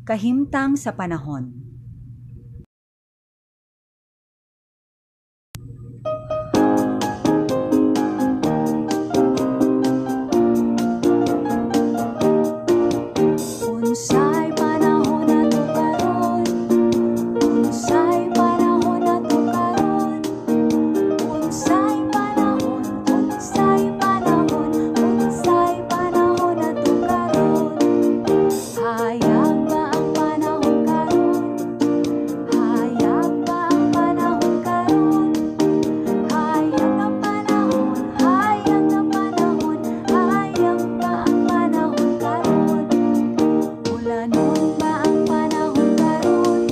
Kahimtang sa panahon. Unsay panahon nato karon? Unsay panahon nato karon? Unsay panahon? Unsay panahon? Unsay panahon nato karon? Hayag ba ang panahon karon? Hayag ba ang panahon karon? Hayag ang panahon, hayag ang panahon, hayag ba ang panahon karon? Ulanon ba ang panahon karon?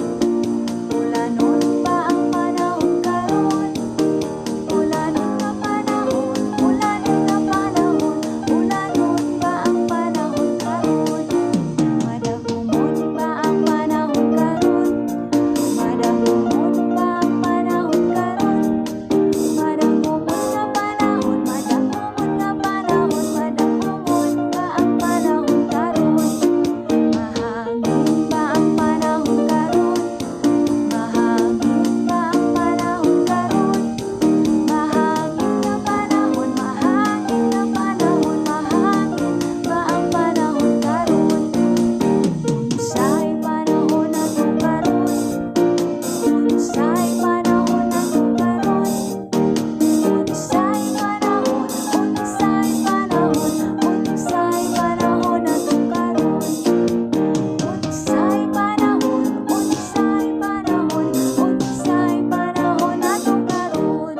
Ulanon ba ang panahon karon? Ulanon nga panahon, ulanon nga panahon, ulanon ba ang panahon karon? Madagomon ba ang panahon karon? Madagomon ba ang panahon karon? Madagomon nga panahon, madagomon nga panahon, madagomon ba ang panahon karon? Mahangin ba ang panahon karon? Mahangin ba ang panahon karon? Mahangin nga panahon, mahangin nga panahon, mahangin ba ang panahon karon? Unsay panahon nato karon? Unsay panahon nato karon? Unsay panahon? Unsay panahon? Unsay panahon nato karon? Unsay panahon? Unsay panahon? Unsay panahon nato karon?